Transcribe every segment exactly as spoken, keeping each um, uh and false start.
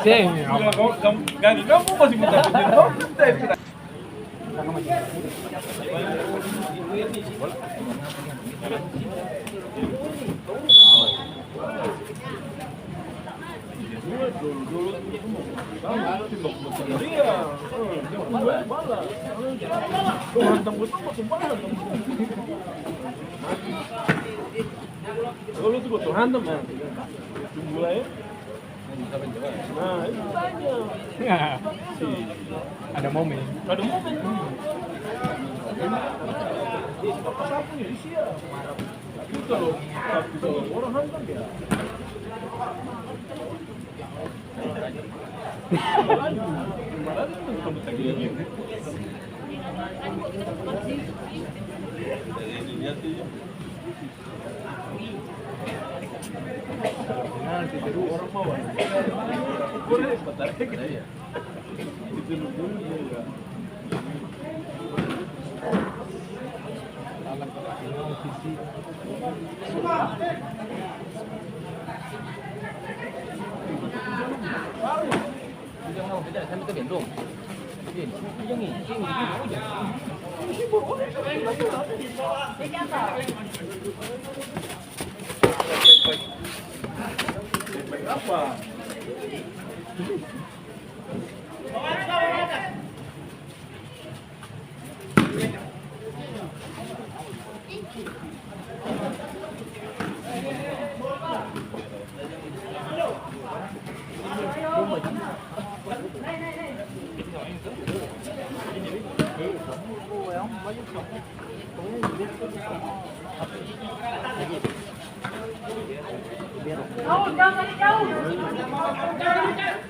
Seng. Gak, kamu masih minta pinjam. Dolo tu baku hantam, ya. Tunggu lah, ya. Nah, itu tanya. Ya. Ada momen. Ada momen. Apa sapu ni? Isi ya. Tapi kalau, tapi kalau orang hantam, ya.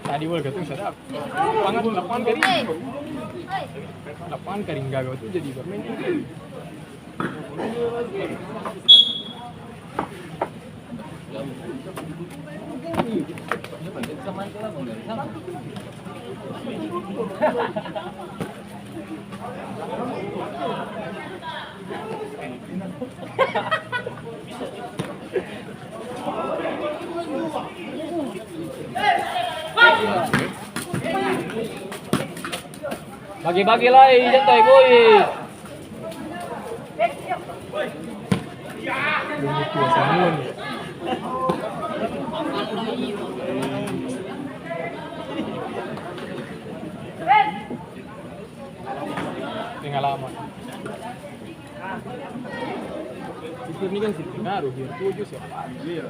Tadi bola katong sadap. Lapangan, lapangan kering. Lapangan kering gaga tu jadi bermain. Bage-bage lai, santai, boy. Pengalaman. Itu ni kan sih pengaruh, biar tujuh siapa? Iya.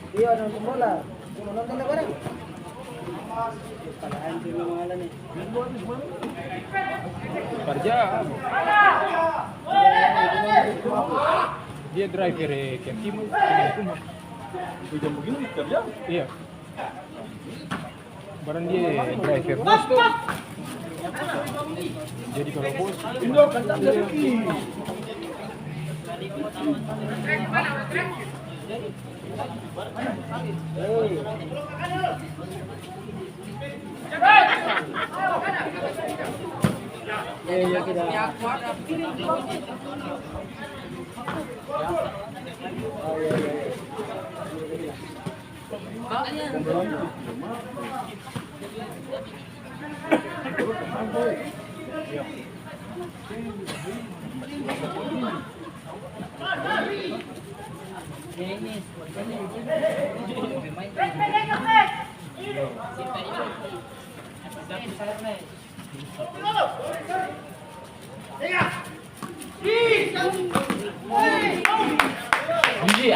Iya, nonton bola. Cuma nonton deh bareng. Kepala hancur memang ala nih. Kerja. Dia driver, eh, ke timur, ke timur. Jam begini kerja? Iya. Barang dia driver bos tu. Jadi kalau bos, Iya,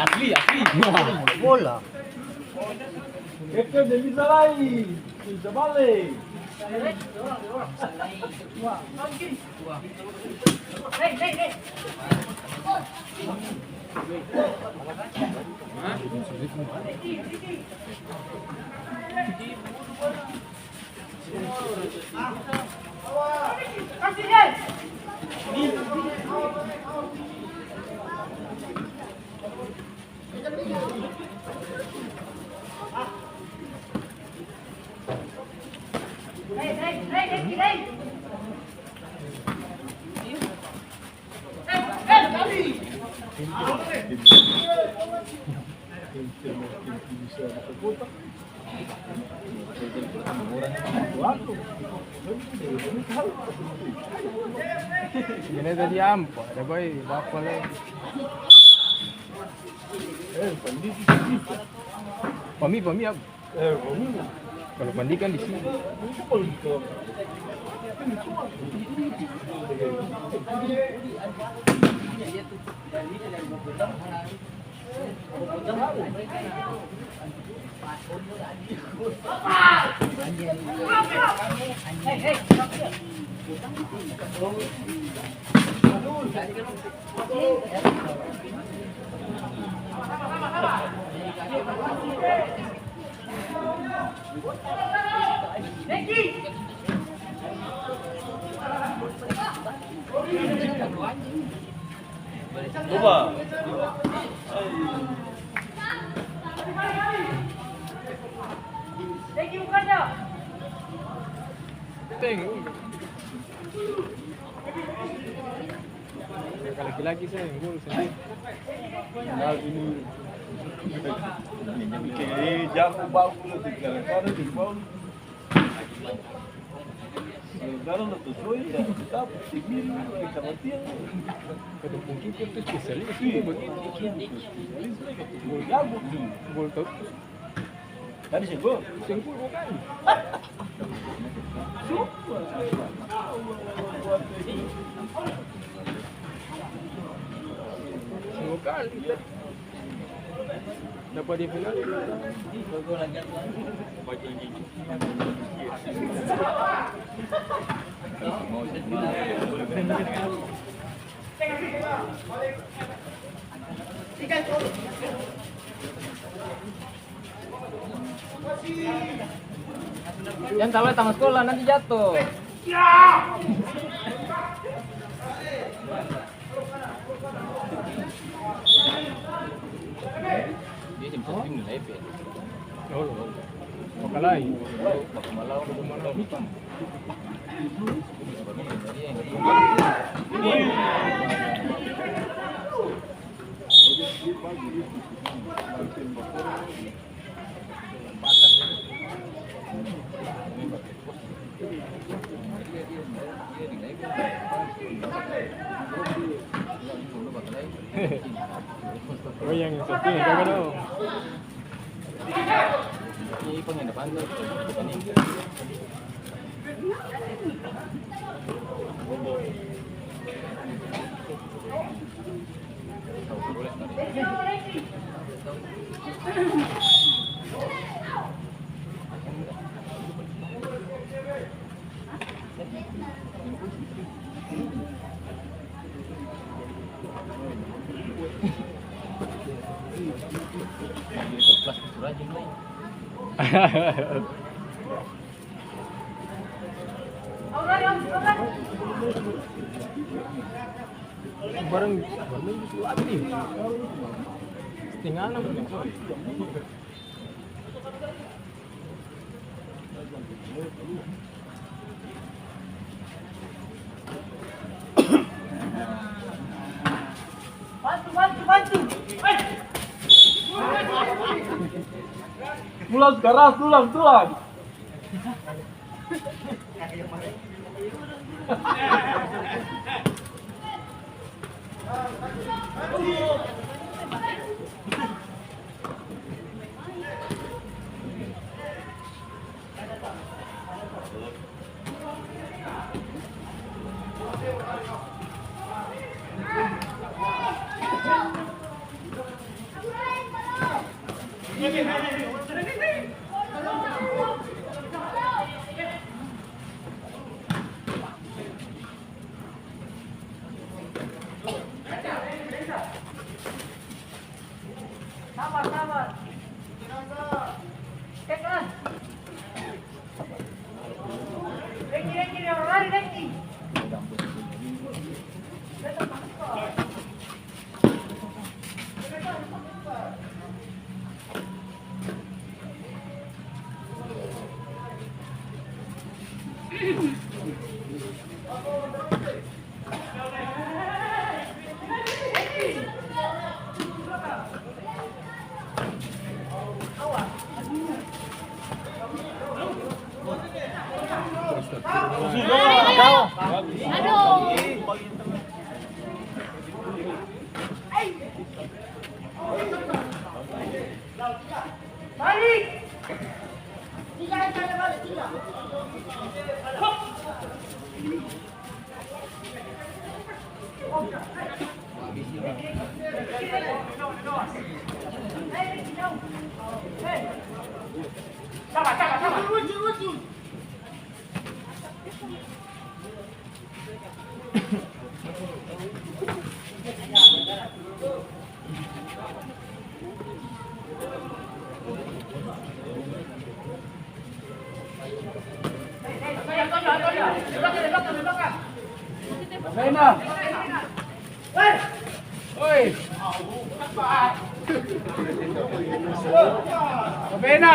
asli, asli. Bola. Kepeng deng bisa lai. Bisa bale. Ini tadi ampa, ada bae bapa lai. Pami, pami apa? Kalau pandi kan di sini. Coba. Teng. Laki-laki saya yang gol sendiri. Padahal ini bikin, eh, jago bagus, gara-gara di bawah. Gara-gara lo tuh, ya, tetap tinggi, kita mati ya. Kata mungkin itu spesialis, iya, begini. Spesialis, mereka tuh gol jago. Gol terus. Tadi seng gol? Seng gol dua kali. Sumpah. Dua kali tadi. Dapa dia final. Jang talalu tangan skola, nanti jato. Dia seng bisa swing di lepe. Bakalai. Baku malau. Baku malau. Oh, yang satu yang jaga dong. Barang, barang itu latih. Setengah enam. Bantu, bantu, bantu. Hei. Tulang keras, tulang, tulang. Sabar, sabar. Tekan. Rengki, rengki, dia orang lari, rengki. Oi. Kapena.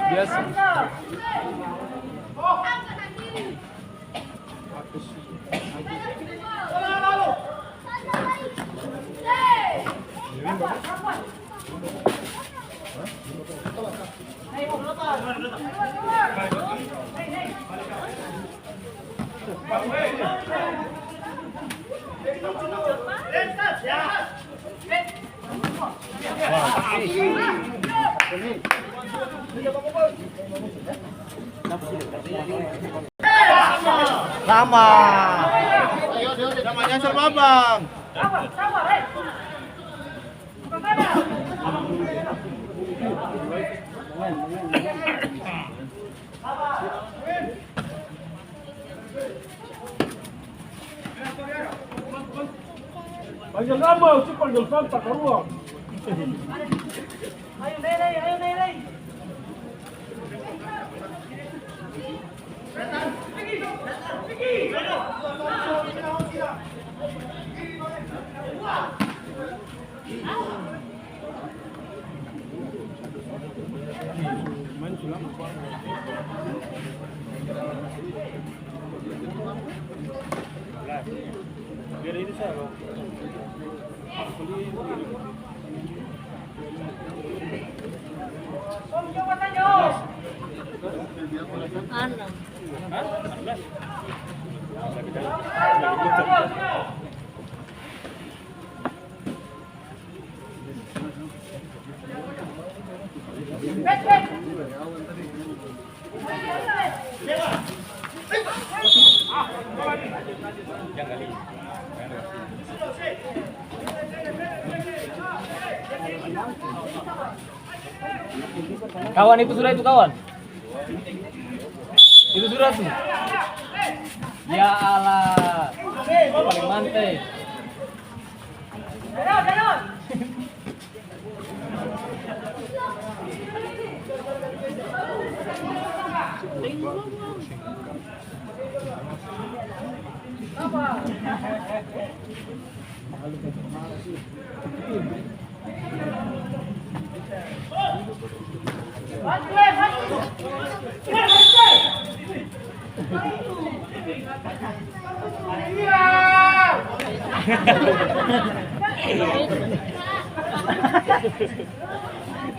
Biasa. Sama. Namanya sama, Bang. Ayo, lama, cepat, jangan sampai keluar. Ayo, naik, naik, ayo, naik, naik. Kawan, itu sudah itu, kawan. Itu sudah tuh. Ya Allah. Paling mantai.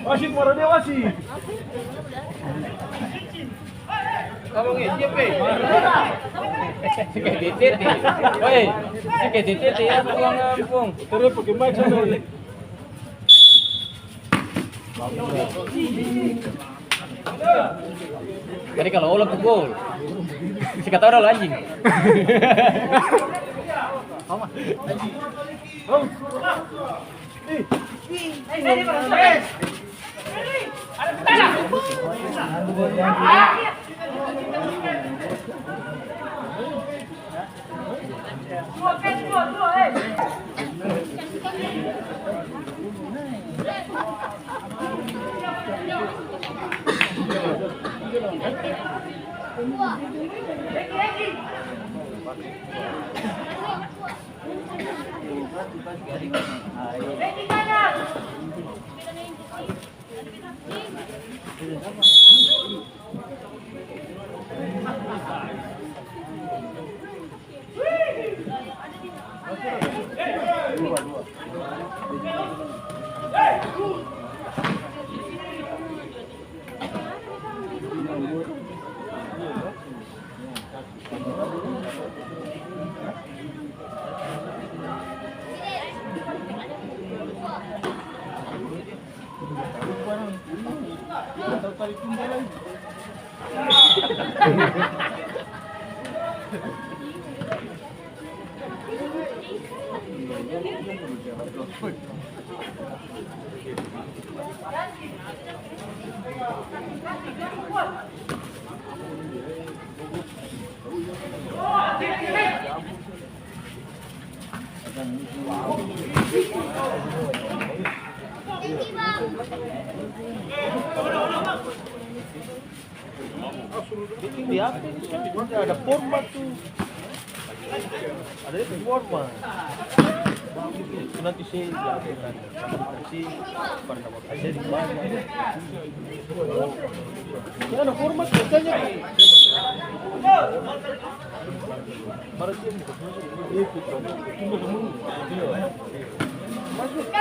Wasit, mara dia wasit. Abang, eh, siapa, eh? Suka tete, eh. Oi, suka tete, eh, ya, pulang kampung. Terus pakai mic sana, eh. Jadi kalau olok tu gol. Sikat orang anjing. Itu dia, ada format tuh. Ada itu format. Itu nanti saya jago kan. Nanti pada dapat aja di mana. Ya, ada format biasanya.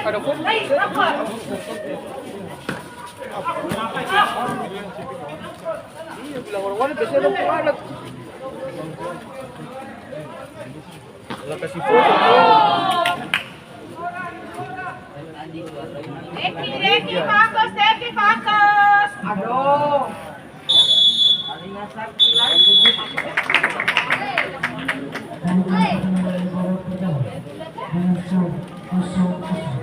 Ada format. Iya, bilang orang-orang biasanya ada alat. Lah, kasih foto. Thank you, thank you, fokus, thank you, fokus. Aduh.